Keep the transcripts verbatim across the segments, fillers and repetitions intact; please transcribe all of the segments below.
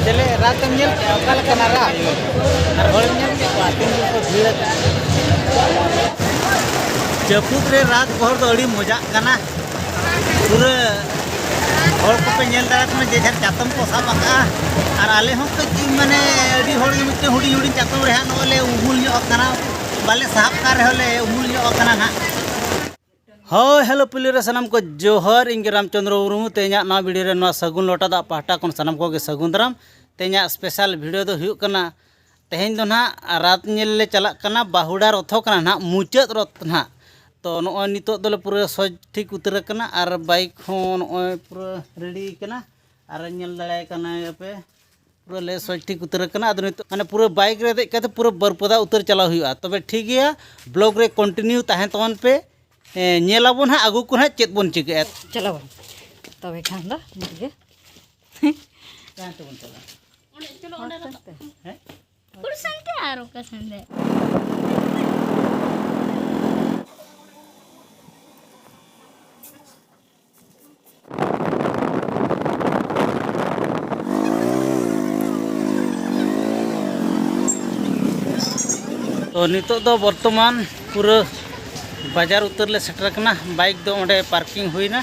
ᱪᱮᱞᱮ ᱨᱟᱛ ᱮᱢ ᱧᱮᱞ ᱠᱮᱜᱼᱟ? ᱚᱠᱟ ᱞᱮᱠᱟᱱᱟ ᱨᱟᱛ? ᱟᱨ ᱦᱚᱲᱮᱢ ᱧᱮᱞ ᱠᱮᱫ ᱠᱚᱣᱟ? ᱛᱤᱱ ᱡᱳᱨ ᱠᱚ ᱵᱷᱤᱲ ᱟᱠᱟᱱᱟ᱾ ᱡᱟᱹᱯᱩᱫ ᱨᱮ ᱨᱟᱛ ᱜᱚᱦᱚᱲ ᱫᱚ ᱟᱹᱰᱤ ᱢᱚᱡᱟᱜ ᱠᱟᱱᱟ᱾ ᱯᱩᱨᱟᱹ ᱦᱚᱲ ᱠᱚᱯᱮ ᱧᱮᱞ ᱫᱟᱲᱮᱭᱟᱜ ᱠᱟᱱᱟ, ᱡᱮ ᱡᱟᱦᱟᱸ ᱪᱟᱛᱚᱢ ᱠᱚ ᱥᱟᱵ ᱟᱠᱟᱜᱼᱟ᱾ ᱟᱨ ᱟᱞᱮ ᱦᱚᱸ ᱠᱟᱹᱡ, ᱢᱟᱱᱮ, ᱟᱹᱰᱤ ᱦᱚᱲ ᱜᱮ ᱢᱤᱫᱴᱮᱱ ᱦᱩᱰᱤᱧ ᱦᱩᱰᱤᱧ ᱪᱟᱛᱚᱢ ᱨᱮ ᱦᱟᱸᱜ ᱱᱚᱜᱼᱚᱭ ᱞᱮ ᱩᱢᱩᱞ ᱧᱚᱜ ᱟᱠᱟᱱᱟ᱾ ᱵᱟᱞᱮ ᱥᱟᱦᱟᱵ ᱠᱟᱱ ᱨᱮᱦᱚᱸ ᱞᱮ ᱩᱢᱩᱞ ᱧᱚᱜ ᱟᱠᱟᱱᱟ ᱱᱟᱦᱟᱜ᱾ ᱦᱳᱭ, ᱦᱮᱞᱳ, ᱯᱩᱭᱞᱩ ᱨᱮ ᱥᱟᱱᱟᱢ ᱠᱚ ᱡᱚᱦᱟᱨ᱾ ᱤᱧ ᱜᱮ ᱨᱟᱢᱪᱚᱸᱫᱽᱨᱚ ᱢᱩᱨᱢᱩ᱾ ᱛᱮᱦᱮᱧᱟᱜ ᱱᱚᱣᱟ ᱵᱷᱤᱰᱤᱭᱳ ᱨᱮ ᱱᱚᱣᱟ ᱥᱟᱹᱜᱩᱱ ᱞᱚᱴᱟ ᱫᱟᱜ ᱯᱟᱦᱴᱟ ᱠᱷᱚᱱ ᱥᱟᱱᱟᱢ ᱠᱚᱜᱮ ᱥᱟᱹᱜᱩᱱ ᱫᱟᱨᱟᱢ᱾ ᱛᱮᱦᱮᱧᱟᱜ ᱥᱯᱮᱥᱟᱞ ᱵᱷᱤᱰᱤᱭᱳ ᱫᱚ ᱦᱩᱭᱩᱜ ᱠᱟᱱᱟ, ᱛᱮᱦᱮᱧ ᱫᱚ ᱱᱟᱦᱟᱜ ᱨᱟᱛ ᱧᱮᱞ ᱞᱮ ᱪᱟᱞᱟᱜ ᱠᱟᱱᱟ ᱵᱟᱹᱦᱩᱰᱟ ᱨᱚᱛᱷᱚ ᱠᱟᱱᱟ ᱱᱟᱦᱟᱜ, ᱢᱩᱪᱟᱹᱫ ᱨᱚᱛᱷ ᱱᱟᱦᱟᱜ᱾ ᱛᱚ, ᱱᱚᱜᱼᱚᱭ ᱱᱤᱛᱚᱜ ᱫᱚᱞᱮ ᱯᱩᱨᱟᱹ ᱥᱚᱡᱽ ᱴᱷᱤᱠ ᱩᱛᱟᱹᱨ ᱟᱠᱟᱱᱟ ᱟᱨ ᱵᱟᱭᱤᱠ ᱦᱚᱸ ᱱᱚᱜᱼᱚᱭ ᱯᱩᱨᱟᱹ ᱨᱮᱰᱤ ᱠᱟᱱᱟ᱾ ᱟᱨ ᱧᱮᱞ ᱫᱟᱲᱮᱭᱟᱭ ᱠᱟᱱᱟ ᱯᱮ, ᱯᱩᱨᱟᱹ ᱞᱮ ᱥᱚᱡᱽ ᱴᱷᱤᱠ ᱩᱛᱟᱹᱨ ᱟᱠᱟᱱᱟ᱾ ᱟᱫᱚ ᱱᱤᱛᱚᱜ, ᱢᱟᱱᱮ, ᱯᱩᱨᱟᱹ ᱵᱟᱭᱤᱠ ᱨᱮ ᱫᱮᱡ ᱠᱟᱛᱮ ᱯᱩᱨᱟᱹ ᱵᱟᱹᱨᱯᱟᱫᱟ ᱩᱛᱟᱹᱨ ᱪᱟᱞᱟᱣ ᱦᱩᱭᱩᱜᱼᱟ᱾ ᱛᱚᱵᱮ ᱴᱷᱤᱠ ᱜᱮᱭᱟ, ᱵᱞᱚᱜ ᱨᱮ ᱠᱚᱱᱴᱤᱱᱤᱭᱩ ᱛᱟᱦᱮᱱ ᱛᱟᱵᱚᱱ ᱯᱮ᱾ ᱮ, ᱧᱮᱞ ᱟᱵᱚᱱ ᱦᱟᱸᱜ ᱟᱹᱜᱩ ᱠᱚ ᱱᱟᱦᱟᱜ ᱪᱮᱫ ᱵᱚᱱ ᱪᱤᱠᱟᱹᱭᱟ᱾ ᱪᱟᱞᱟᱣ ᱵᱚᱱ᱾ ᱛᱚᱵᱮ ᱠᱷᱟᱱ ᱫᱚ ᱱᱤᱛ ᱜᱮ᱾ ᱛᱟᱭᱚᱢ ᱛᱮᱵᱚᱱ ᱪᱟᱞᱟᱜᱼᱟ᱾ ᱚᱸᱰᱮ, ᱪᱚᱞᱚ, ᱚᱸᱰᱮ ᱨᱟᱠᱟᱵ᱾ ᱦᱮᱸ? ᱚᱠᱟ ᱥᱮᱱ ᱛᱮ ᱟᱨ ᱚᱠᱟ ᱥᱮᱱ ᱛᱮ? ᱛᱚ, ᱱᱤᱛᱚᱜ ᱫᱚ ᱵᱚᱨᱛᱚᱢᱟᱱ ᱯᱩᱨᱟᱹ ᱵᱟᱡᱟᱨ ᱩᱛᱟᱹᱨ ᱞᱮ ᱥᱮᱴᱮᱨ ᱟᱠᱟᱱᱟ᱾ ᱵᱟᱭᱤᱠ ᱫᱚ ᱚᱸᱰᱮ ᱯᱟᱨᱠᱤᱝ ᱦᱩᱭᱱᱟ᱾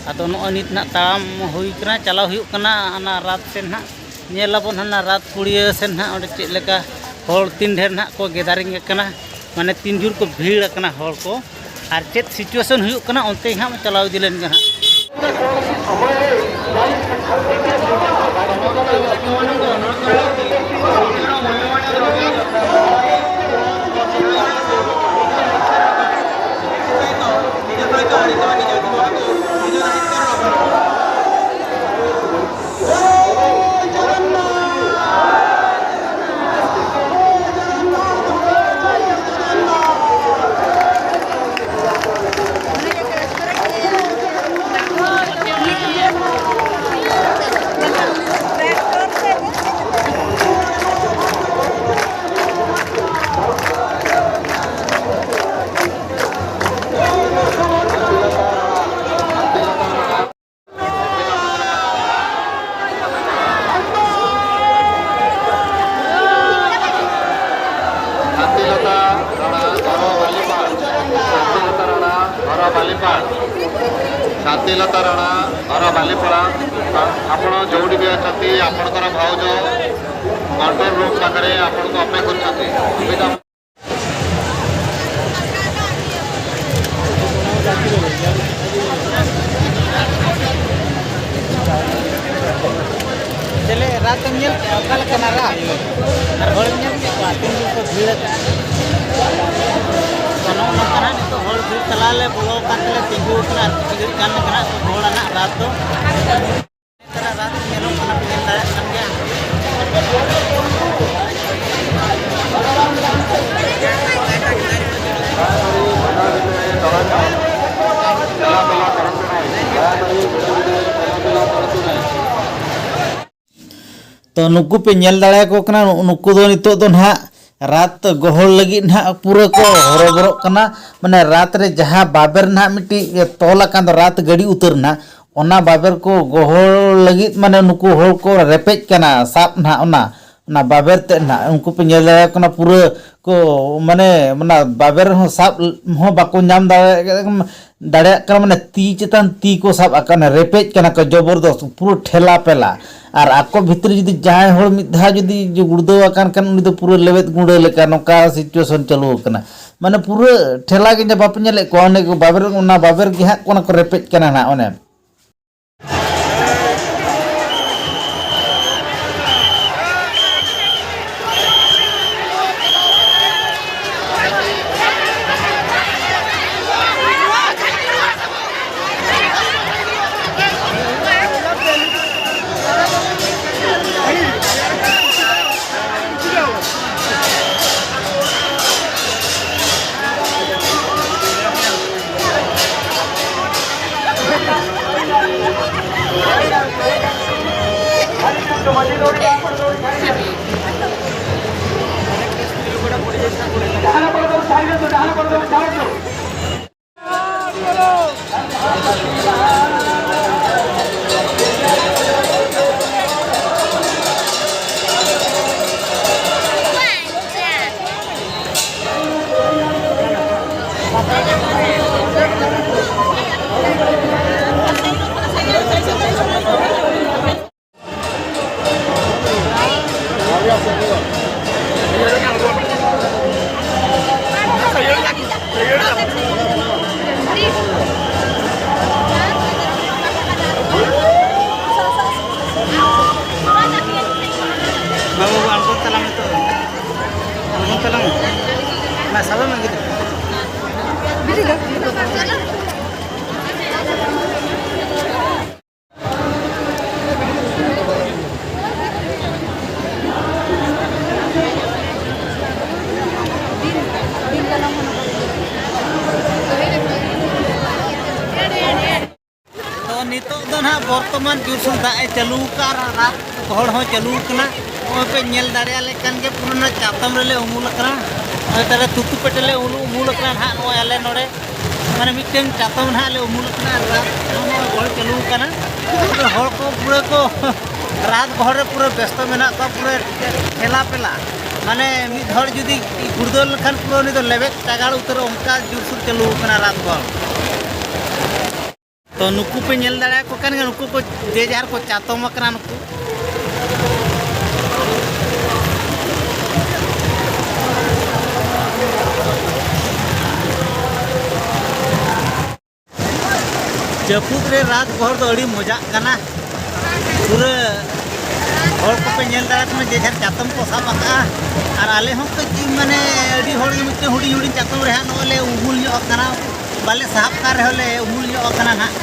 ᱟᱫᱚ ᱱᱚᱜᱼᱚᱭ ᱱᱤᱛ ᱱᱟᱜ ᱛᱟᱲᱟᱢ ᱦᱩᱭ ᱠᱟᱱᱟ, ᱪᱟᱞᱟᱣ ᱦᱩᱭᱩᱜ ᱠᱟᱱᱟ ᱦᱟᱱᱟ ᱨᱟᱛ ᱥᱮᱱ ᱱᱟᱜ᱾ ᱧᱮᱞ ᱟᱵᱚᱱ ᱦᱟᱱᱟ ᱨᱟᱛ ᱯᱩᱲᱤᱭᱟᱹ ᱥᱮᱱ ᱱᱟᱜ, ᱚᱸᱰᱮ ᱪᱮᱫ ᱞᱮᱠᱟ ᱦᱚᱲ ᱛᱤᱱ ᱰᱷᱮᱨ ᱱᱟᱜ ᱠᱚ ᱜᱮᱫᱟᱨᱤᱝ ᱟᱠᱟᱱᱟ, ᱢᱟᱱᱮ ᱛᱤᱱ ᱡᱳᱨ ᱠᱚ ᱵᱷᱤᱲ ᱟᱠᱟᱱᱟ ᱦᱚᱲ ᱠᱚ, ᱟᱨ ᱪᱮᱫ ᱥᱤᱪᱩᱭᱮᱥᱚᱱ ᱦᱩᱭᱩᱜ ᱠᱟᱱᱟ ᱚᱱᱛᱮ ᱜᱮ ᱦᱟᱸᱜ ᱪᱟᱞᱟᱣ ᱤᱫᱤ ᱞᱮᱱ ᱜᱮ ᱦᱟᱸᱜ᱾ ଶାନ୍ତିଲତା ରଣା, ଘର ବାଲିପଡ଼ା। ଆପଣ ଯେଉଁଠି ବି ଅଛନ୍ତି, ଆପଣଙ୍କର ଭାଉଜ କଣ୍ଟ୍ରୋଲ ରୁମ୍ ପାଖରେ ଆପଣଙ୍କୁ ଅପେକ୍ଷା କରୁଛନ୍ତି। ସୁବିଧା ᱪᱮᱞᱮ ᱨᱟᱛ ᱮᱢ ᱧᱮᱞ ᱠᱮᱫᱼᱟ? ᱚᱠᱟ ᱞᱮᱠᱟᱱᱟ ᱨᱟᱛ? ᱟᱨ ᱦᱚᱲᱮᱢ ᱧᱮᱞ ᱠᱮᱫ ᱠᱚᱣᱟ ᱛᱤᱱ ᱡᱳᱨ ᱠᱚ ᱵᱷᱤᱲ ᱟᱠᱟᱱᱟ? ᱛᱚ, ᱱᱚᱜᱼᱚ ᱱᱚᱝᱠᱟ ᱱᱟᱜ ᱱᱤᱛᱚᱜ ᱦᱚᱲ ᱵᱷᱤᱲ ᱛᱟᱞᱟ ᱞᱮ ᱵᱚᱞᱚ ᱟᱠᱟᱱ ᱛᱮᱞᱮ ᱛᱤᱸᱜᱩ ᱟᱠᱟᱱᱟ, ᱟᱨ ᱠᱤᱪᱷᱩ ᱜᱷᱟᱹᱲᱤᱡ ᱠᱷᱟᱱ ᱜᱮ ᱱᱟᱜ ᱜᱚᱦᱚᱲᱟ ᱱᱟᱜ ᱨᱟᱛ ᱫᱚ᱾ ᱱᱮᱛᱟᱨᱟᱜ ᱨᱟᱛ ᱧᱮᱞᱚᱜ ᱠᱟᱱᱟ, ᱯᱮ ᱧᱮᱞ ᱫᱟᱲᱮᱭᱟᱜ ᱠᱟᱱ ᱜᱮᱭᱟ᱾ ᱛᱚ, ᱱᱩᱠᱩ ᱯᱮ ᱧᱮᱞ ᱫᱟᱲᱮᱭᱟᱠᱚ ᱠᱟᱱᱟ, ᱱᱩ-, ᱱᱩᱠᱩ ᱫᱚ ᱱᱤᱛᱚᱜ ᱫᱚ ᱱᱟᱦᱟᱜ ᱨᱟᱛ ᱜᱚᱦᱚᱲ ᱞᱟᱹᱜᱤᱫ ᱱᱟᱦᱟᱜ ᱯᱩᱨᱟᱹ ᱠᱚ ᱦᱚᱨᱚᱵᱚᱨᱚᱜ ᱠᱟᱱᱟ᱾ ᱢᱟᱱᱮ, ᱨᱟᱛ ᱨᱮ ᱡᱟᱦᱟᱸ ᱵᱟᱵᱮᱨ ᱱᱟᱦᱟᱜ ᱢᱤᱫᱴᱤᱡ ᱛᱚᱞ ᱟᱠᱟᱱ ᱫᱚ, ᱨᱟᱛ ᱜᱟᱹᱰᱤ ᱩᱛᱟᱹᱨ ᱱᱟᱦᱟᱜ, ᱚᱱᱟ ᱵᱟᱵᱮᱨ ᱠᱚ ᱜᱚᱦᱚᱲ ᱞᱟᱹᱜᱤᱫ, ᱢᱟᱱᱮ, ᱱᱩᱠᱩ ᱦᱚᱲ ᱠᱚ ᱨᱮᱯᱮᱡ ᱠᱟᱱᱟ, ᱥᱟᱵ ᱱᱟᱦᱟᱜ ᱚᱱᱟ, ᱚᱱᱟ ᱵᱟᱵᱮᱨ ᱛᱮᱫ ᱱᱟᱦᱟᱜ᱾ ᱩᱱᱠᱩ ᱯᱮ ᱧᱮᱞ ᱫᱟᱲᱮᱭᱟᱠᱚ ᱠᱟᱱᱟ, ᱯᱩᱨᱟᱹ ᱠᱚ, ᱢᱟᱱᱮ, ᱚᱱᱟ ᱵᱟᱵᱮᱨ ᱦᱚᱸ ᱥᱟᱵ ᱦᱚᱸ ᱵᱟᱠᱚ ᱧᱟᱢ ᱫᱟᱲᱮᱭᱟᱜ ᱫᱟᱲᱮᱭᱟᱜ ᱠᱟᱱᱟ, ᱢᱟᱱᱮ, ᱛᱤ ᱪᱮᱛᱟᱱ ᱛᱤ ᱠᱚ ᱥᱟᱵ ᱟᱠᱟᱫ, ᱨᱮᱯᱮᱡ ᱠᱟᱱᱟ ᱠᱚ ᱡᱚᱵᱚᱨᱫᱚᱥᱛ, ᱯᱩᱨᱟᱹ ᱴᱷᱮᱞᱟ ᱯᱮᱞᱟ᱾ ᱟᱨ ᱟᱠᱚ ᱵᱷᱤᱛᱨᱤ ᱡᱩᱫᱤ ᱡᱟᱦᱟᱸᱭ ᱦᱚᱲ ᱢᱤᱫ ᱫᱷᱟᱣ ᱡᱩᱫᱤ ᱜᱩᱲᱫᱟᱹᱣ ᱟᱠᱟᱱ ᱠᱷᱟᱱ, ᱩᱱᱤ ᱫᱚ ᱯᱩᱨᱟᱹ ᱞᱮᱵᱮᱫ ᱜᱩᱸᱰᱟᱹ ᱞᱮᱠᱟ ᱱᱚᱝᱠᱟ situation ᱪᱟᱹᱞᱩ ᱟᱠᱟᱱᱟ᱾ ᱢᱟᱱᱮ, ᱯᱩᱨᱟᱹ ᱴᱷᱮᱞᱟ ᱜᱮ, ᱡᱟ ᱵᱟᱯᱮ ᱧᱮᱞᱮᱫ ᱠᱚᱣᱟ, ᱚᱱᱮ ᱠᱚ ᱵᱟᱵᱮᱨ, ᱚᱱᱟ ᱵᱟᱵᱮᱨ ᱜᱮ ᱦᱟᱸᱜ ᱚᱱᱟ ᱠᱚ ᱨᱮᱯᱮᱡ ᱠᱟᱱᱟ ᱦᱟᱸᱜ, ᱚᱱᱮ᱾ ᱛᱚ ᱱᱤᱛᱚᱜ ᱫᱚ ᱱᱟᱦᱟᱜ ᱵᱚᱨᱛᱚᱢᱟᱱ ᱡᱳᱨᱥᱳᱨ ᱫᱟᱜ ᱮ ᱪᱟᱹᱞᱩ ᱟᱠᱟᱫᱼᱟ ᱟᱨ ᱨᱟᱛ ᱜᱚᱦᱚᱲ ᱦᱚᱸ ᱪᱟᱹᱞᱩ ᱟᱠᱟᱱᱟ᱾ ᱱᱚᱜᱼᱚᱭ ᱯᱮ ᱧᱮᱞ ᱫᱟᱲᱮᱭᱟᱞᱮ ᱠᱟᱱ ᱜᱮ, ᱯᱩᱨᱟᱹ ᱚᱱᱟ ᱪᱟᱛᱚᱢ ᱨᱮᱞᱮ ᱩᱢᱩᱞ ᱟᱠᱟᱱᱟ᱾ ᱱᱚᱜᱼᱚᱭ ᱛᱟᱦᱞᱮ ᱛᱩᱛᱩ ᱯᱮᱴᱮ ᱞᱮ ᱩᱢᱩᱞ, ᱩᱢᱩᱞ ᱟᱠᱟᱱᱟ ᱱᱟᱦᱟᱜ ᱱᱚᱜᱼᱚᱭ ᱟᱞᱮ ᱱᱚᱰᱮ, ᱢᱟᱱᱮ ᱢᱤᱫᱴᱮᱱ ᱪᱟᱛᱚᱢ ᱱᱟᱦᱟᱜ ᱞᱮ ᱩᱢᱩᱞ ᱟᱠᱟᱱᱟ ᱟᱨ ᱨᱟᱛ ᱱᱚᱜᱼᱚᱭ ᱜᱚᱦᱚᱲ ᱪᱟᱹᱞᱩ ᱟᱠᱟᱱᱟ᱾ ᱯᱩᱨᱟᱹ ᱦᱚᱲ ᱠᱚ ᱯᱩᱨᱟᱹ ᱠᱚ ᱨᱟᱛ ᱜᱚᱦᱚᱲ ᱨᱮ ᱯᱩᱨᱟᱹ ᱵᱮᱥᱛᱚ ᱢᱮᱱᱟᱜ ᱠᱚᱣᱟ, ᱯᱩᱨᱟᱹ ᱴᱷᱮᱞᱟ ᱯᱮᱞᱟ᱾ ᱢᱟᱱᱮ ᱢᱤᱫ ᱦᱚᱲ ᱡᱩᱫᱤ ᱜᱩᱲᱫᱟᱹᱣ ᱞᱮᱱᱠᱷᱟᱱ ᱯᱩᱨᱟᱹ ᱩᱱᱤ ᱫᱚ ᱞᱮᱵᱮᱫ ᱪᱟᱜᱟᱲ ᱩᱛᱟᱹᱨᱚᱜ, ᱚᱱᱠᱟ ᱡᱳᱨᱥᱳᱨ ᱪᱟᱹᱞᱩ ᱟᱠᱟᱱᱟ ᱨᱟᱛ ᱜᱚᱦᱚᱲ᱾ ᱛᱚ ᱱᱩᱠᱩ ᱯᱮ ᱧᱮᱞ ᱫᱟᱲᱮᱭᱟᱠᱚ ᱠᱟᱱ ᱜᱮᱭᱟ, ᱱᱩᱠᱩ ᱠᱚ ᱡᱮ ᱡᱟᱦᱟᱨ ᱠᱚ ᱪᱟᱛᱚᱢ ᱟᱠᱟᱱᱟ ᱱᱩᱠᱩ᱾ ᱡᱟᱹᱯᱩᱫ ᱨᱮ ᱨᱟᱛ ᱜᱚᱦᱚᱲ ᱫᱚ ᱟᱹᱰᱤ ᱢᱚᱡᱟᱜ ᱠᱟᱱᱟ᱾ ᱯᱩᱨᱟᱹ ᱦᱚᱲ ᱠᱚᱯᱮ ᱧᱮᱞ ᱫᱟᱲᱮᱭᱟᱜ ᱠᱟᱱᱟ, ᱡᱮ ᱡᱟᱦᱟᱨ ᱪᱟᱛᱚᱢ ᱠᱚ ᱥᱟᱵ ᱟᱠᱟᱫᱼᱟ᱾ ᱟᱨ ᱟᱞᱮ ᱦᱚᱸ ᱠᱟᱹᱡ ᱢᱟᱱᱮ ᱟᱹᱰᱤ ᱦᱚᱲ ᱜᱮ ᱢᱤᱫᱴᱮᱱ ᱦᱩᱰᱤᱧ ᱦᱩᱰᱤᱧ ᱪᱟᱛᱚᱢ ᱨᱮ ᱦᱟᱸᱜ ᱱᱚᱜᱼᱚᱭ ᱞᱮ ᱩᱢᱩᱞ ᱧᱚᱜ ᱟᱠᱟᱱᱟ᱾ ᱵᱟᱞᱮ ᱥᱟᱦᱟᱵ ᱠᱟᱱ ᱨᱮᱦᱚᱸ ᱞᱮ ᱩᱢᱩᱞ ᱧᱚᱜ ᱟᱠᱟᱱᱟ ᱱᱟᱦᱟᱜ᱾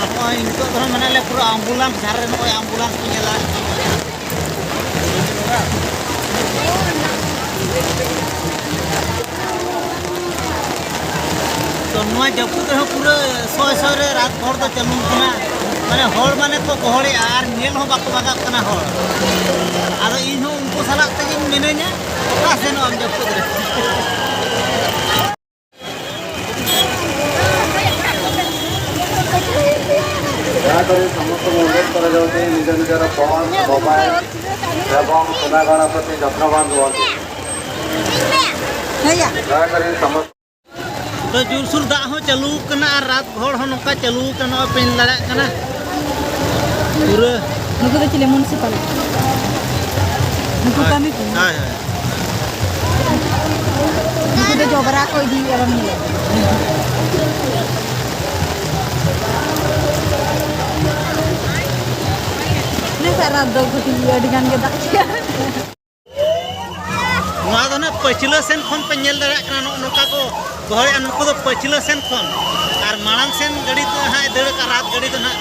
ᱱᱚᱜᱼᱚᱭ ᱱᱤᱛᱚᱜ ᱫᱚ ᱢᱟᱱᱮ ᱞᱮ ᱯᱩᱨᱟᱹ ᱟᱢᱵᱩᱞᱟᱱᱥ ᱫᱷᱟᱨᱮ ᱨᱮ, ᱱᱚᱜᱼᱚᱭ ᱟᱢᱵᱩᱞᱟᱱᱥ ᱠᱚ ᱧᱮᱞᱟ᱾ ᱛᱚ ᱱᱚᱣᱟ ᱡᱟᱹᱯᱩᱫ ᱨᱮᱦᱚᱸ ᱯᱩᱨᱟᱹ ᱥᱚᱭ ᱥᱚᱭ ᱨᱮ ᱨᱟᱛ ᱜᱚᱦᱚᱲ ᱫᱚ ᱪᱟᱹᱞᱩ ᱠᱟᱱᱟ᱾ ᱢᱟᱱᱮ ᱦᱚᱲ ᱢᱟᱱᱮ ᱠᱚ ᱜᱚᱦᱚᱲᱮᱜᱼᱟ ᱟᱨ ᱧᱮᱞ ᱦᱚᱸ ᱵᱟᱠᱚ ᱵᱟᱜᱟᱜ ᱠᱟᱱᱟ ᱦᱚᱲ᱾ ᱟᱫᱚ ᱤᱧ ᱦᱚᱸ ᱩᱱᱠᱩ ᱥᱟᱞᱟᱜ ᱛᱮᱜᱮᱧ ᱢᱤᱱᱟᱹᱧᱟ, ᱚᱠᱟ ᱥᱮᱱᱚᱜ ᱟᱢ ᱡᱟᱹᱯᱩᱫ ᱨᱮ? ଦୟାକରି ସମସ୍ତଙ୍କୁ ଅନୁରୋଧ କରାଯାଉଛି, ନିଜ ନିଜର ଫୋନ୍, ମୋବାଇଲ ଏବଂ ସୁନା ଗହଣା ପ୍ରତି ଯତ୍ନବାନ ରୁହନ୍ତୁ। ᱫᱟୟାᱠରି ସମସ୍ତ ᱛᱚ ᱡᱳᱨᱥᱳᱨ ᱫᱟᱜ ᱦᱚᱸ ᱪᱟᱹᱞᱩ ᱠᱟᱱᱟ ᱟᱨ ᱨᱟᱛ ᱜᱚᱦᱚᱲ ᱦᱚᱸ ᱱᱚᱝᱠᱟ ᱪᱟᱹᱞᱩ ᱠᱟᱱᱟ, ᱱᱚᱜᱼᱚᱭ ᱯᱮ ᱧᱮᱞ ᱫᱟᱲᱮᱭᱟᱜ ᱠᱟᱱᱟ᱾ ᱯᱩᱨᱟᱹ ᱱᱩᱠᱩ ᱫᱚ ᱪᱤᱞᱤ ᱢᱩᱱᱥᱤᱯᱟᱞ? ᱱᱩᱠᱩ ᱦᱳᱭ, ᱠᱟᱹᱢᱤ ᱠᱚ᱾ ᱦᱳᱭ, ᱦᱳᱭ᱾ ᱱᱩᱠᱩ ᱫᱚ ᱡᱚᱵᱽᱨᱟ ᱠᱚ ᱤᱫᱤᱭᱮᱫᱼᱟ, ᱵᱟᱢ ᱧᱮᱞᱮᱫ? ᱱᱮᱥᱟᱜ ᱨᱟᱛ ᱫᱚ ᱠᱟᱹᱴᱤᱡ ᱟᱹᱰᱤ ᱜᱟᱱ ᱜᱮ ᱫᱟᱜ ᱠᱮᱜᱼᱟ᱾ ᱱᱚᱣᱟ ᱫᱚ ᱱᱟᱜ ᱯᱟᱹᱪᱷᱞᱟᱹ ᱥᱮᱱ ᱠᱷᱚᱱ ᱯᱮ ᱧᱮᱞ ᱫᱟᱲᱮᱭᱟᱜ ᱠᱟᱱᱟ, ᱱᱚᱜᱼᱚ ᱱᱚᱝᱠᱟ ᱠᱚ ᱜᱚᱦᱚᱲᱮᱜᱼᱟ᱾ ᱱᱩᱠᱩ ᱫᱚ ᱯᱟᱹᱪᱷᱞᱟᱹ ᱥᱮᱱ ᱠᱷᱚᱱ, ᱟᱨ ᱢᱟᱲᱟᱝ ᱥᱮᱱ ᱜᱟᱹᱰᱤ ᱫᱚ ᱦᱟᱸᱜ ᱫᱟᱹᱲ ᱟᱠᱟᱫ, ᱨᱟᱛ ᱜᱟᱹᱰᱤ ᱫᱚ ᱱᱟᱜ᱾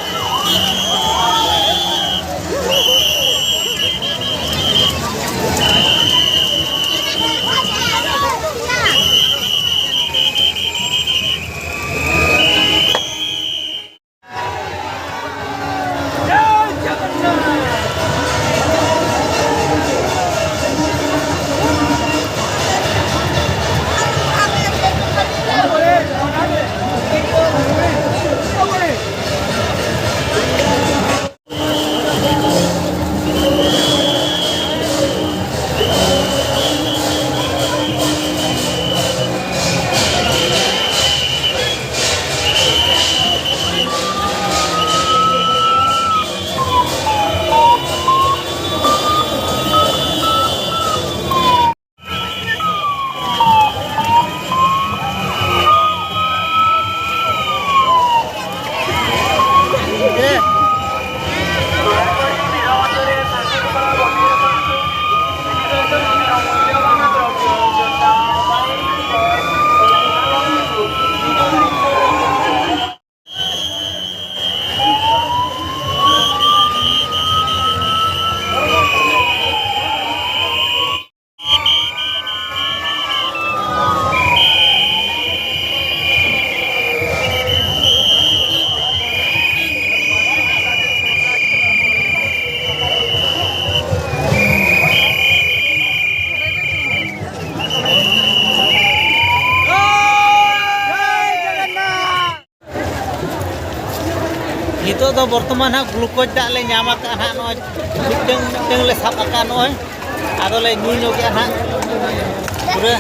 ᱱᱤᱛᱚᱜ ᱫᱚ ᱵᱚᱨᱛᱚᱢᱟᱱ ᱦᱟᱸᱜ ᱜᱞᱩᱠᱳᱡᱽ ᱫᱟᱜ ᱞᱮ ᱧᱟᱢ ᱟᱠᱟᱫᱼᱟ ᱦᱟᱸᱜ, ᱱᱚᱜᱼᱚᱭ ᱢᱤᱫᱴᱟᱹᱝ ᱢᱤᱫᱴᱟᱹᱝ ᱞᱮ ᱥᱟᱵ ᱟᱠᱟᱫᱼᱟ, ᱱᱚᱜᱼᱚᱭ ᱟᱫᱚ ᱞᱮ ᱧᱩ ᱧᱚᱜᱮᱜᱼᱟ ᱦᱟᱸᱜ᱾ ᱯᱩᱨᱟᱹ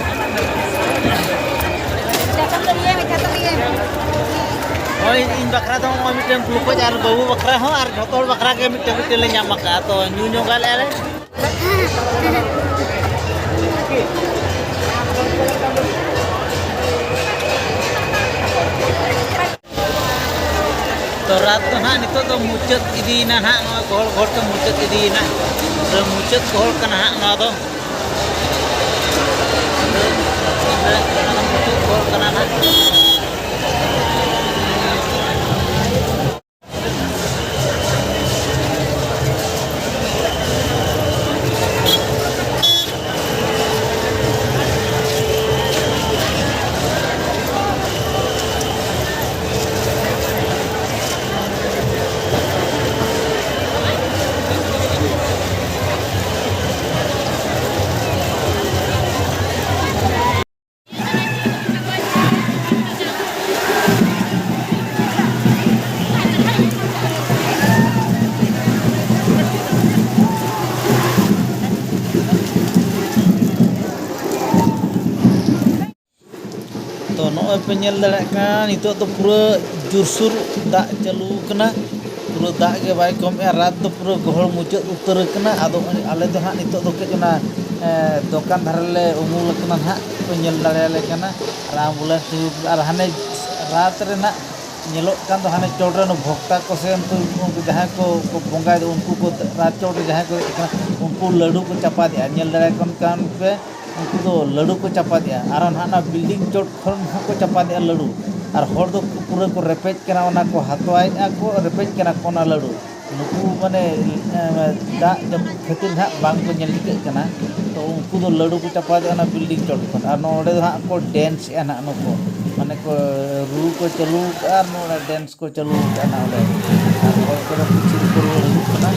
ᱱᱚᱜᱼᱚᱭ ᱤᱧ ᱵᱟᱠᱷᱨᱟ ᱫᱚ ᱱᱚᱜᱼᱚᱭ ᱢᱤᱫᱴᱟᱹᱝ ᱜᱞᱩᱠᱳᱡᱽ, ᱟᱨ ᱵᱟᱹᱵᱩ ᱵᱟᱠᱷᱨᱟ ᱦᱚᱸ, ᱟᱨ ᱡᱷᱚᱛᱚ ᱦᱚᱲ ᱵᱟᱠᱷᱨᱟ ᱜᱮ ᱢᱤᱫᱴᱟᱹᱝ ᱢᱤᱫᱴᱟᱹᱝ ᱞᱮ ᱧᱟᱢ ᱟᱠᱟᱫᱼᱟ, ᱛᱚ ᱧᱩ ᱧᱚᱜᱟᱞᱮ ᱟᱞᱮ᱾ ᱛᱚ, ᱨᱟᱛ ᱫᱚ ᱱᱟᱦᱟᱜ ᱱᱤᱛᱚᱜ ᱫᱚ ᱢᱩᱪᱟᱹᱫ ᱤᱫᱤᱭᱮᱱᱟ ᱱᱟᱦᱟᱜ, ᱱᱚᱣᱟ ᱜᱚᱦᱚᱲ ᱜᱚᱦᱚᱲ ᱛᱮ ᱢᱩᱪᱟᱹᱫ ᱤᱫᱤᱭᱮᱱᱟ᱾ ᱯᱩᱨᱟᱹ ᱢᱩᱪᱟᱹᱫ ᱜᱚᱦᱚᱲ ᱠᱟᱱᱟ ᱦᱟᱸᱜ ᱱᱚᱣᱟ ᱫᱚ᱾ ᱛᱚ ᱱᱚᱜᱼᱚᱭ ᱯᱮ ᱧᱮᱞ ᱫᱟᱲᱮᱭᱟᱜ ᱠᱟᱱᱟ, ᱱᱤᱛᱚᱜ ᱫᱚ ᱯᱩᱨᱟᱹ ᱡᱳᱨᱥᱳᱨ ᱫᱟᱜ ᱪᱟᱹᱞᱩ ᱠᱟᱱᱟ, ᱯᱩᱨᱟᱹ ᱫᱟᱜ ᱜᱮ ᱵᱟᱭ ᱠᱚᱢᱮᱜᱼᱟ᱾ ᱨᱟᱛ ᱫᱚ ᱯᱩᱨᱟᱹ ᱜᱚᱦᱚᱲ ᱢᱩᱪᱟᱹᱫ ᱩᱛᱟᱹᱨ ᱠᱟᱱᱟ᱾ ᱟᱫᱚ ᱟᱞᱮ ᱫᱚ ᱦᱟᱸᱜ ᱱᱤᱛᱚᱜ ᱫᱚ ᱠᱟᱹᱡ ᱚᱱᱟ, ᱮ, ᱫᱚᱠᱟᱱ ᱫᱷᱟᱨᱮ ᱞᱮ ᱩᱢᱩᱞ ᱟᱠᱟᱱᱟ ᱱᱟᱦᱟᱜ, ᱯᱮ ᱧᱮᱞ ᱫᱟᱲᱮᱭᱟᱞᱮ ᱠᱟᱱᱟ᱾ ᱟᱨ ᱟᱢᱵᱩᱞᱮᱱᱥ ᱦᱩᱭᱩᱜ ᱟᱨ ᱦᱟᱱᱮ ᱨᱟᱛ ᱨᱮ ᱱᱟᱦᱟᱜ ᱧᱮᱞᱚᱜ ᱠᱟᱱ ᱫᱚ ᱦᱟᱱᱮ ᱪᱚᱴ ᱨᱮᱱ ᱵᱷᱚᱠᱛᱟ ᱠᱚ ᱥᱮ ᱩᱱᱠᱩ, ᱩᱱᱠᱩ ᱡᱟᱦᱟᱸᱭ ᱠᱚ, ᱠᱚ ᱵᱚᱸᱜᱟᱭ ᱫᱚ, ᱩᱱᱠᱩ ᱠᱚ ᱨᱟᱛ ᱪᱚᱴ ᱨᱮ ᱡᱟᱦᱟᱸᱭ ᱠᱚ ᱫᱮᱡ ᱟᱠᱟᱱᱟ, ᱩᱱᱠᱩ ᱞᱟᱹᱰᱩ ᱠᱚ ᱪᱟᱯᱟᱫᱮᱜᱼᱟ᱾ ᱧᱮᱞ ᱫᱟᱲᱮᱭᱟᱜ ᱠᱟᱱ ᱯᱮ, ᱩᱱᱠᱩ ᱫᱚ ᱞᱟᱹᱰᱩ ᱠᱚ ᱪᱟᱯᱟᱫᱮᱜᱼᱟ᱾ ᱟᱨ ᱱᱟᱦᱟᱜ ᱚᱱᱟ ᱵᱤᱞᱰᱤᱝ ᱪᱚᱴ ᱠᱷᱚᱱ ᱦᱚᱸ ᱠᱚ ᱪᱟᱯᱟᱫᱮᱜᱼᱟ ᱞᱟᱹᱰᱩ᱾ ᱟᱨ ᱦᱚᱲ ᱫᱚ ᱯᱩᱨᱟᱹ ᱠᱚ ᱨᱮᱯᱮᱡ ᱠᱟᱱᱟ, ᱚᱱᱟ ᱠᱚ ᱦᱟᱛᱣᱟᱭᱮᱫᱼᱟ ᱠᱚ, ᱨᱮᱯᱮᱡ ᱠᱟᱱᱟ ᱠᱚ ᱚᱱᱟ ᱞᱟᱹᱰᱩ᱾ ᱱᱩᱠᱩ ᱢᱟᱱᱮ, ᱮ, ᱫᱟᱜ ᱡᱟᱹᱯᱩᱫ ᱠᱷᱟᱹᱛᱤᱨ ᱱᱟᱦᱟᱜ ᱵᱟᱝ ᱠᱚ ᱧᱮᱞ ᱴᱷᱤᱠᱟᱹᱜ ᱠᱟᱱᱟ᱾ ᱛᱚ ᱩᱱᱠᱩ ᱫᱚ ᱞᱟᱹᱰᱩ ᱠᱚ ᱪᱟᱯᱟᱫᱮᱜᱼᱟ ᱚᱱᱟ ᱵᱤᱞᱰᱤᱝ ᱪᱚᱴ ᱠᱷᱚᱱ᱾ ᱟᱨ ᱱᱚᱰᱮ ᱫᱚ ᱦᱟᱸᱜ ᱠᱚ ᱰᱮᱱᱥᱮᱜᱼᱟ ᱱᱟᱦᱟᱜ ᱱᱩᱠᱩ᱾ ᱢᱟᱱᱮ ᱠᱚ ᱨᱩ ᱠᱚ ᱪᱟᱹᱞᱩ ᱟᱠᱟᱫᱼᱟ ᱟᱨ ᱱᱚᱰᱮ ᱰᱮᱱᱥ ᱠᱚ ᱪᱟᱹᱞᱩ ᱟᱠᱟᱫᱼᱟ ᱱᱟᱦᱟᱜ ᱚᱸᱰᱮ᱾ ᱟᱨ ᱦᱚᱲ ᱠᱚᱫᱚ ᱠᱤᱪᱷᱩ ᱠᱚ ᱨᱩᱣᱟᱹᱲ ᱦᱤᱡᱩᱜ ᱠᱟᱱᱟ᱾